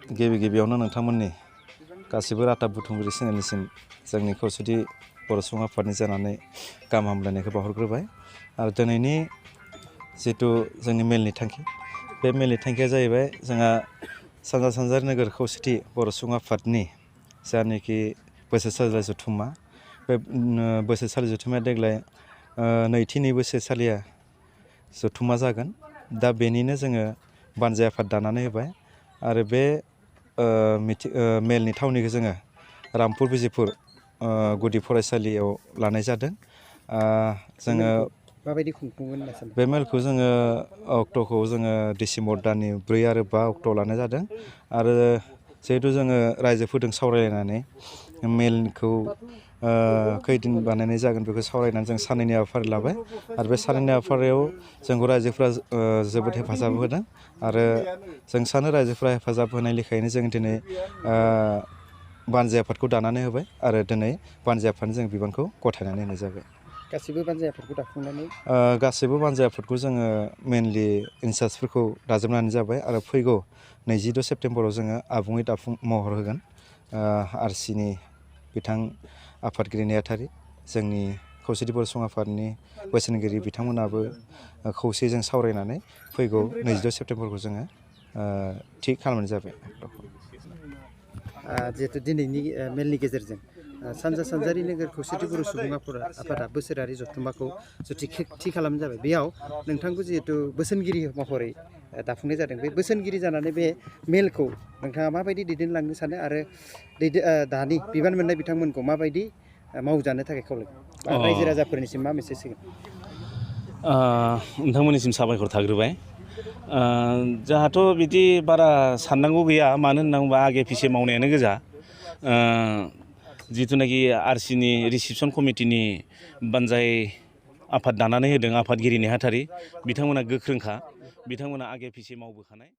गिबियावनो नोंथांमोननि गासिबो रादाब बुथुमगिरि चेनेलनिसिम जोंनि खौसेथि बर' सुबुं आफादनि जानानै गाहाम हामलायनायखौ बावहरग्रोबाय आरो दिनैनि जिथु जोंनि मेलनि थांखि बे मेलनि थांखिया जाहैबाय जोंहा सानजा सानजारि नोगोर खौसेथि बर' सुबुं आफादनि जानाखि बोसोरसालि जथुम्मा बे बोसोरसालि जथुम्माया देग्लाय नैथि बोसोरसालिया जथुम्मा जागोन दा बेनिनो जोङो बानजाय आफाद दानानै होबाय आरो बे मेलनि थावनिखौ जोङो रामपुर बिजिपुर गुदि फरायसालियाव लानाय जादों जोङो माबायदि खुंफुंगोन होनना सानो बे मेलखौ जोङो अक्ट'खौ जोङो डिसेम्बर दाननि 4 आरो 5 अक्ट'आव लानाय जादों आरो जिहेथु जोङो रायजोफोरजों सावरायलायनानै मेलखौ खैदिन बानायनाय जागोन बेखौ सावरायनानै जों साननैनि हाबाफारि लाबाय आरो बे साननैनि हाबाफारियाव जोंखौ रायजोफ्रा जोबोद हेफाजाब होदों आरो जों सानो रायजोफ्रा हेफाजाब होनाय लेखायैनो जों दिनै बानजाय आफादखौ दानानै होबाय आरो दिनै बानजाय आफादनि जों बिबानखौ गथायनानै होनाय जाबाय। गासिबो बानजाय आफादखौ दाफुंनानै गासैबो बानजाय आफादखौ जोङो मेनलि इनसार्जफोरखौ दाजोबनानै जाबाय आरो फैगौ 22 सेप्तेम्बराव जोङो आबुङै दाफुं महर होगोन आरसिनि बिथां आफादगिरि नेहाथारि जोंनि खौसेथि बर' सुबुं आफादनि बोसोनगिरि बिथांमोनाबो खौसेजों सावरायनानै फैगौ 22 सेप्तेम्बरखौ जोङो थि खालामनाय जाबाय। जिहेतु दिनैनि मेलनि गेजेरजों सानजा सानजारि नोगोर खौसेथि बर' सुबुं आफादा बोसोरारि जथुम्माखौ थि खालामनाय जाबाय बेयाव नोंथांखौ जिहेतु बोसोनगिरि महरै दाफुंनाय जादों बे बोसोनगिरि जानानै बे मेलखौ नोंथाङा माबायदि दैदेनलांनो सानो आरो दानि बिबान मोननाय बिथांमोनखौ माबायदि मावजानो थाखाय खावलायगोन रायजो राजाफोरनिसिम मा मेसेज होगोन? नोंथांमोननिसिम साबायखर थाग्रोबाय जोंहाथ' बिदि बारा साननांगौ गैया मानो होनना बुङोबा आगे फिसे मावनायानो गोजा जिथुनाखि आरसिनि रिसिपसन कमिटिनि बानजाय आफाद दानानै होदों आफादगिरि नेहाथारि बिथांमोना गोख्रोंखा बिथांमोना आगे फिसे मावबोखानाय।